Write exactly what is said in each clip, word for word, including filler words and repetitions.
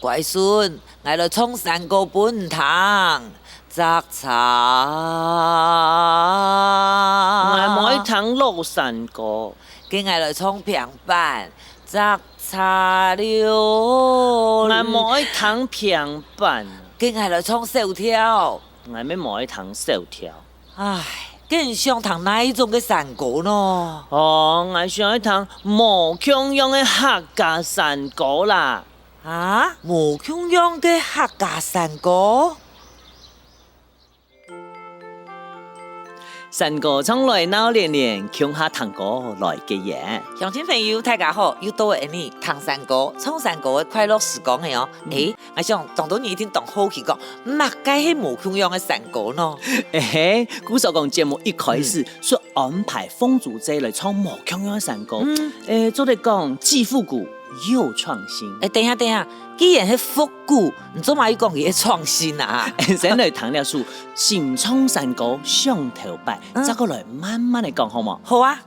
乖孫，𠊎來唱山歌分你聽。摘茶。𠊎無愛聽老山歌。該𠊎來唱平板。摘茶了。𠊎無愛聽平板。該𠊎來唱小調。𠊎乜無愛聽小調。唉，該你想聽哪一種个山歌呢？哦，𠊎想愛聽無共樣个客家山歌啦。 啊，無共樣个客家山歌。山歌唱來鬧連連，共下聽歌來結緣。鄉親朋友，大家好，又到了𠊎俚聽山歌、唱山歌个快樂時光了哦。嗯。欸，𠊎想當多人一定當好奇講，麼个係無共樣个山歌呢？欸嘿，故所講節目一開始，嗯。就安排鳳珠姊來唱無共樣个山歌。嗯。欸，做得講既復古 又創新。欸，等一下，等一下，既然係復古，你做麼个又講佢係創新啊？先來聽這首新唱山歌上頭擺，嗯。再過來慢慢來講，好無？好啊。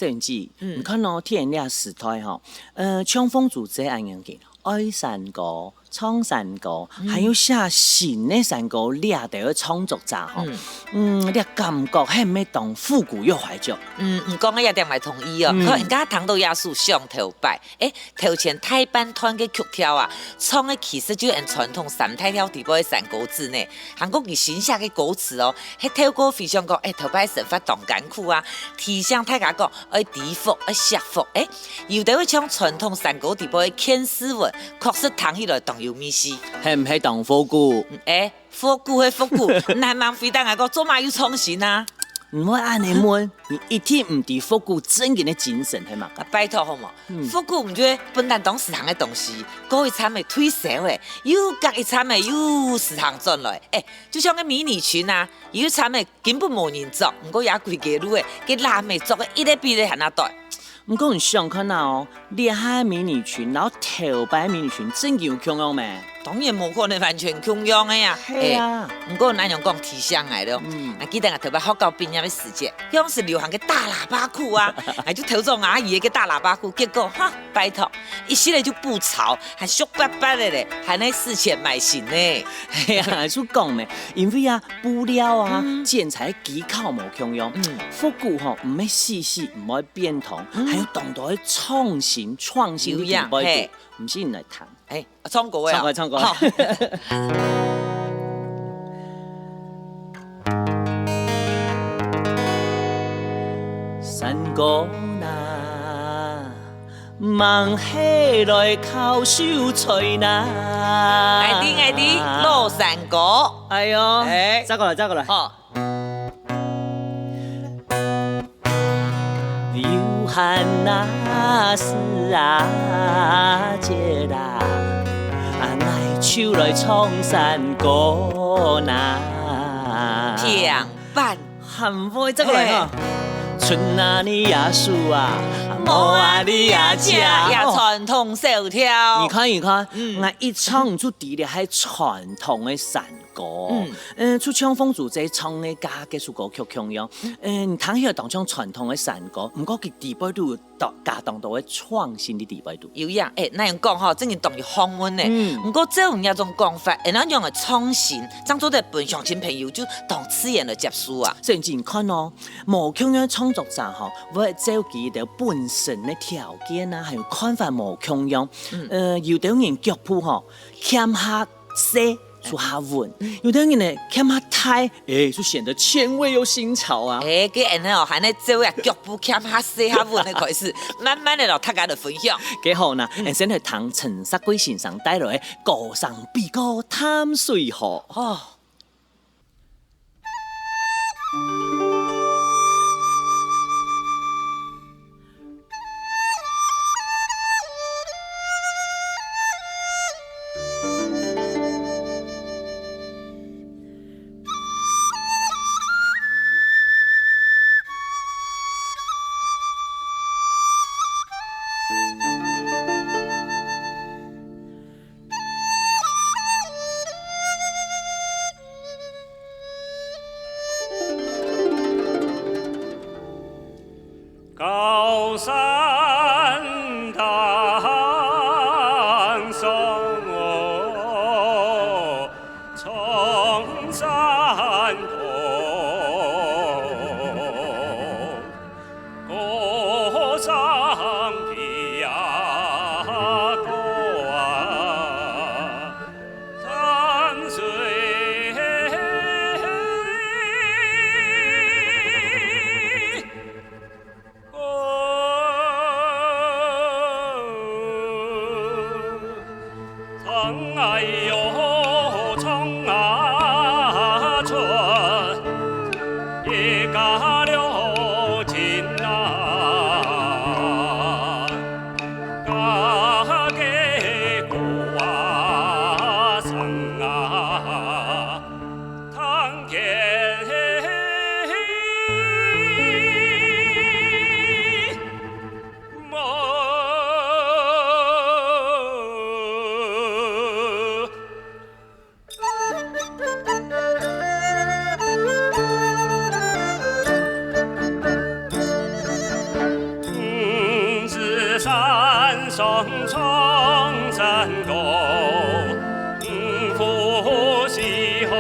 人知，嗯。你看哦，天這時代吼，呃，像鳳珠姐恁樣个，愛山歌、唱山歌，嗯。還有寫新个山歌，這兜个創作者吼，嗯。嗯，這感覺係毋係當復古又懷舊？嗯，你講个這點𠊎同意哦。嗯。可人家聽到這首想頭擺，誒，頭前大半段个曲調啊，唱个其實就係傳統三大調底背个山歌子呢。還過佢新寫个歌詞哦，係透過回想講，誒，頭擺生活當艱苦啊，提醒大家講， 愛知福，愛惜福。誒，有兜會像傳統山歌底背个勸世文，確實聽起來當有味緒。係毋係當復古？嗯，誒，復古係復古，難吂回答𠊎講做麼个又創新啊？毋會恁樣問，你一定毋知復古真正个精神係麼个？啊，拜託好無？嗯。復古毋就係本來當時行个東西，過一站仔退燒仔，又隔一站仔又時行轉來。誒，就像个迷你裙啊，有一站仔 根本無人著，毋過也規街路仔，該男仔著个一个比一个還較大。毋過你想看啊哦，這下迷你裙，然後頭擺迷你裙，真有共樣咩？當然無可能完全共樣个呀。係啊。誒，毋過恁樣講提醒𠊎了。嗯。𠊎記得𠊎頭擺學校畢業个時節，當時流行个大喇叭褲啊，𠊎就偷著阿姨个大喇叭褲，結果，哈，拜託，一息仔就不潮，還俗巴巴个咧，還愛使錢買新个。係啊，就講咩，因為啊， 布料啊，嗯。剪裁技巧無共樣。嗯。復古吼，毋係死死毋會變通，嗯。還有當多个創新、創新个地方。有影，嘿。毋信你來聽。誒，唱歌个啊。唱歌，唱歌。好。山歌哪， 吂係來剾秀才哪。𠊎知，𠊎知，老山歌。哎喲，哎。再過來，再過來。好。有閒啊，時啊，節啊，啊，𠊎就來唱山歌哪。聽 板。還會，再過來哈。嘿。春啊你也輸啊，無啊你也食。也傳統小調。你看，你看，嗯。𠊎一唱就知了，係傳統个山歌。嗯。呃，就像鳳珠姐唱个該，該首歌曲共樣。嗯。呃，你聽起來當像傳統个山歌，毋過佢底背都有 當，加當多个創新佇底背肚。有影，誒，恁樣講吼，真正當有學問呢。嗯。毋過照你這種講法，恁樣个創新，正做得分鄉親朋友就當自然來接受啊。所以你看哦，無共樣創作者吼，會照佢兜本身个條件啊，還有看法無共樣。嗯。呃，有兜人腳步吼，欠較細， 就較穩。嗯。有兜人呢，欠較大，誒，就顯得前衛又新潮啊。誒，該恁樣哦，還愛照啊，腳步欠較細較穩个開始，慢慢仔摎大家來分享。該好呢，嗯。𠊎先來聽陳石貴先生帶來个《高山比高淡水河》。哦。上唱山歌，五湖四海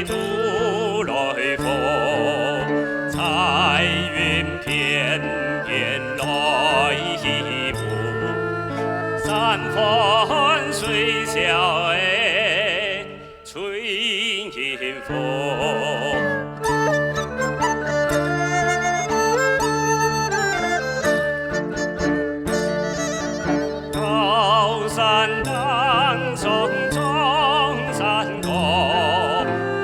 都來和，彩雲片片來起舞，山歡水笑欸 吹迎風。高山頂上唱山歌，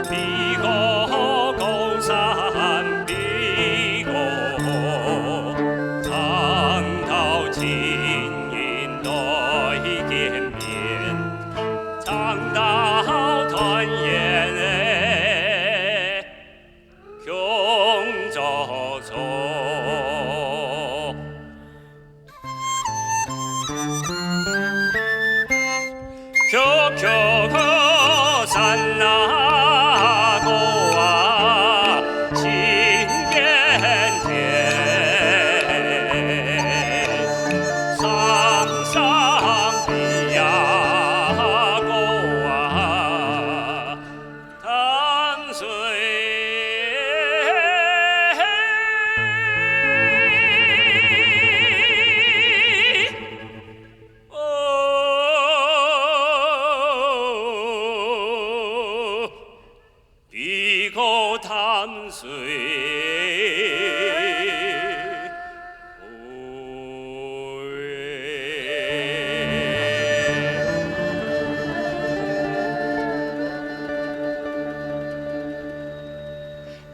比高高山比高，唱到親人來見面。 唱到團圓欸，共作樂。曲曲山啊歌啊，情缘牵。 山山比呀歌啊，淡水。哦。 比高淡水。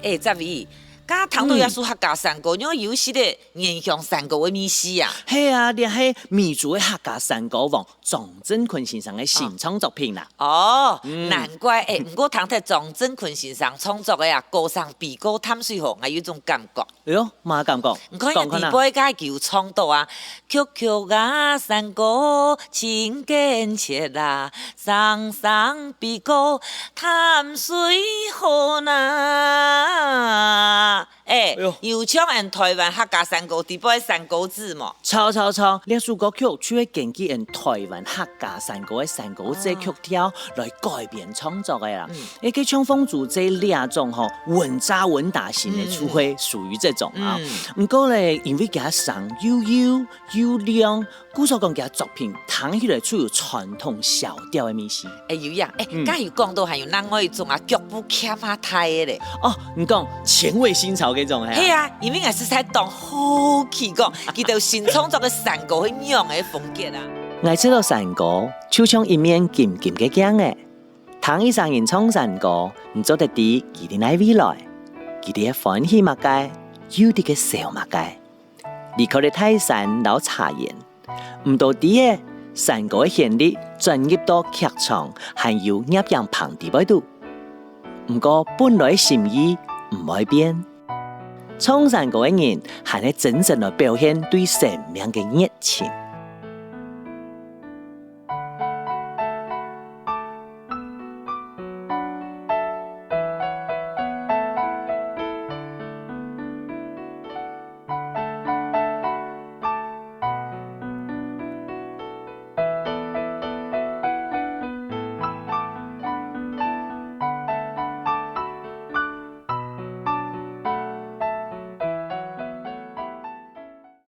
欸，哲偉，剛聽著這首客家山歌，仰有一息仔原鄉山歌个味緒啊？係啊，這係美洲个客家山歌王 張振坤先生个新創作品啦。哦，難怪欸，毋過聽忒張振坤先生創作个啊，高山比高淡水河，𠊎有種感覺。哎喲，麼感覺？你看人底背該句有唱到啊，曲曲啊山歌情緣牽啊，聲聲比高淡水河哪。 欸，哎喲，有像𠊎台灣客家山歌底背山歌子無？著著著，這首歌曲就係根據𠊎台灣客家山歌个山歌子曲調來改編創作个啦。欸，該像鳳珠姐這種吼，穩紮穩打型个，就會屬於這種啊。毋過咧，因為佢聲又幼又亮， 故所講佢作品聽起來就有傳統小調个味緒。欸，有影，欸，嗯，剛有講到還有另外一種啊，腳步欠下大个咧。哦，你講前衛新潮該種係啊？係啊，因為𠊎實在當好奇講，佢兜新創作个山歌係仰个風格啊？𠊎知道山歌就像一面金金个鏡仔，聽一儕人唱山歌，你做得知佢兜哪位來，佢兜歡喜麼个，又在該愁麼个。 離開了大山摎茶園，毋多知仔，山歌个旋律轉入到劇場，還有攝影棚底背肚。毋過本來个心意毋會變，唱山歌个人還係真正來表現對生命个熱情。